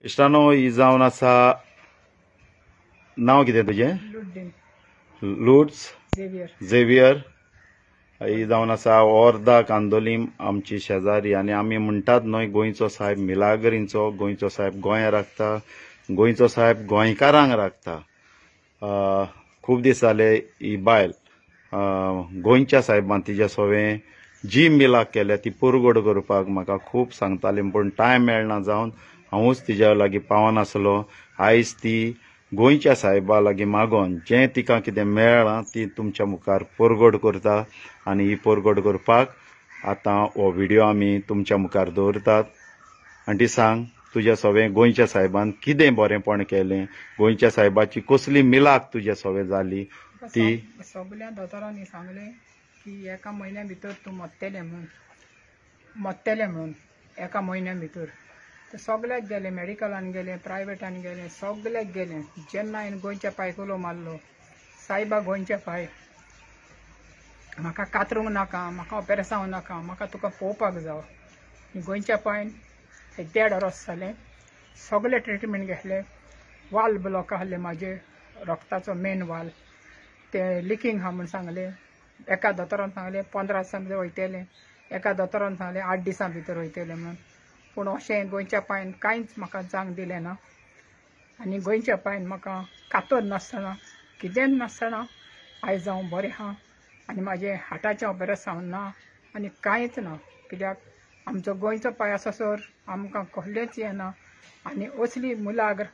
इश्टानो, ही जावन आसा, नांव कितें तुजें? लुड्स झेवियर. ही जावन आसा ओर्दा कांदोलीम, आमची शेजारी. आनी आमी म्हणटात न्हय, गोंयचो साहेब मिलागरींचो, गोंयचो साहेब गोंया राखता, गोंयचो साहेब गोंयकारांक राखता. खूब दीस जाले ही बायल गोंयच्या साहेबान तिच्या सोवें जी मिलाक केल्या ती पुरगोड करपाक म्हाका खूब सांगताली, पूण टायम मेळना जावन हांवूच तिज्या लागीं पावनासलो. आयज ती गोंयच्या साहेबा लागीं मागोन जें तिका कितें मेळ्ळां ती तुमच्या मुखार परगट करता. आनी ही परगट करपाक आतां हो व्हिडियो आमी तुमच्या मुखार दवरतात. आनी सांग, तुज्या सवें गोंयच्या साहेबान कितें बरेंपण केलें, गोंयच्या साहेबाची कसली मिलाक तुज्या सवें जाली ती? सगल्या दोतोरांनी सांगलें की एका म्हयन्या भितर तूं मरतलें म्हणून, मरतलें म्हणून एका म्हयन्या भितर. ते सगल्याक गेले, मेडिकलान गेले, प्रायवेटान गेले, सगल्याक गेले. जेन्ना हांवें गोंयच्या पांयक उलो मारलो, सायबा गोंयच्या पांय, म्हाका कातरूंक नाका, म्हाका ऑपेरेसांव नाका, म्हाका तुका पळोवपाक जाव. गोंयच्या पांयन एक 1.5 वर्स जालें, सगळे ट्रिटमेंट घेतले. वाल ब्लॉक आहले म्हाजे, रक्ताचो मेन वाल, ते लिकींग आहा म्हूण सांगलें. एका दोतोरान सांगलें 15 दिसां भितर वयतलें, एका दोतोरान सांगलें 8 दिसां भितर वयतलें म्हणून. पूण अशें गोंयच्या पांयन कांयच म्हाका जावंक दिलें ना. आनी गोंयच्या पांयन म्हाका कातर नासतना, कितेंच नासतना आयज हांव बरें आहा. आनी म्हाजें हार्टाचें ऑपरेसांव ना आनी कांयच ना, कित्याक आमचो गोंयचो पांय आसासर आमकां कसलेंच येना. आनी असली मुलाग्र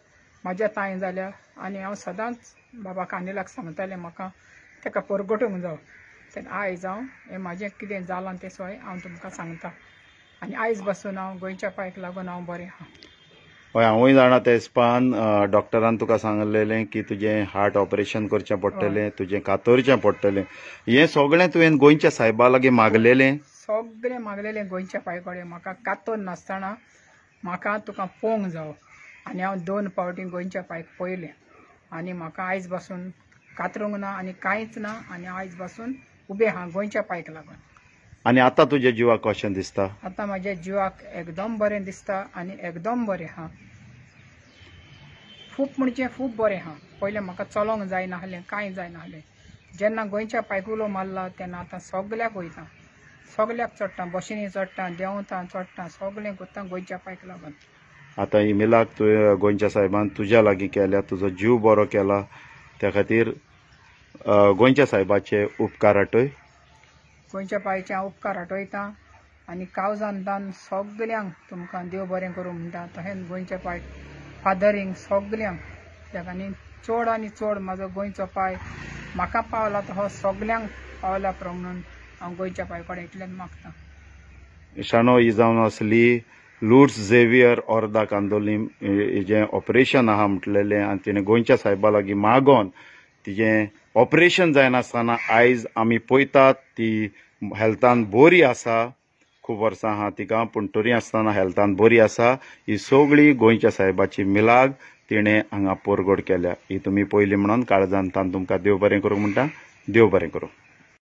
म्हाज्या तांय जाल्या. आनी हांव सदांच बाबा कांदेलाक सांगतालें म्हाका ताका परगटूंक जाव. तेन्ना आयज हांव हें म्हाजें कितें जालां तें सगळें हांव तुमकां सांगता. आनी आयज बसून हांव गोंयच्या पांयक लागून हांव बरें आहा. हय, हांवूय जाणा त्या हिसपान डॉक्टरान तुका सांगलेलें की तुजें हार्ट ऑपरेशन करचें पडटलें, तुजें कातरचें पडटलें. हें सगळें तुवें गोंयच्या साहेबा लागीं मागलेलें? सगळें मागलेलें गोंयच्या पांय कडेन, म्हाका कातर नासतना म्हाका तुका पळोवंक जाव. आनी हांव 2 फावटी गोंयच्या पांयक पळयलें आनी म्हाका आयज बसून कातरूंक ना आनी कांयच ना. आनी आयज बसून उबें आहा गोंयच्या पांयक लागून. आनी आतां तुज्या जिवाक कशें दिसता? आतां म्हाज्या जिवाक एकदम बरें दिसता आनी एकदम बरें आहा. खूब म्हणजे खूब बरें आहा. पयलें म्हाका चलोंक जायनासलें, कांय जायनासलें. जेन्ना गोंयच्या पांयक उलो मारला तेन्ना आतां सगल्याक वयता, सगल्याक चडटा, बशींनी चडटा, देंवता, चडटा, सगळें करता गोंयच्या पांयक लागून. आतां ही मिलाक तुवें गोंयच्या साहेबान तुज्या लागीं केल्या, तुजो जीव बरो केला, त्या खातीर गोंयच्या साहेबाचे उपकार आटय. गोंयच्या पांयचे हांव उपकार आटयता आनी कावजान सगल्यांक तुमकां देव बरें करूं म्हणटा. तशेंच गोंयच्या पांय फादरींक सगल्यांक, कित्याक आनी चड आनी चड म्हाजो गोंयचो पांय म्हाका पावला तो सगल्यांक पावला पुरो म्हणून हांव गोंयच्या पांय कडेन इतलेंच मागता. इशानो, ही जावन आसली लुड्स झेवियर ओर्दा कांदोलीम, हिजें ऑपरेशन आहा म्हटलेलें आनी तिणें गोंयच्या साहेबा लागीं मागोन तिजें ऑपरेशन जायनासतना आयज आमी पळयतात ती हेल्थान बरी आसा. खूब वर्सां आहा तिका, पूण तरी आसतना हेल्थान बरी आसा. ही सगळी गोंयच्या साहेबाची मिलाग तिणें हांगा परगट केल्या. ही तुमी पयली म्हणून काळजान तान तुमकां देव बरें करूं म्हणटा. देव बरें करूं.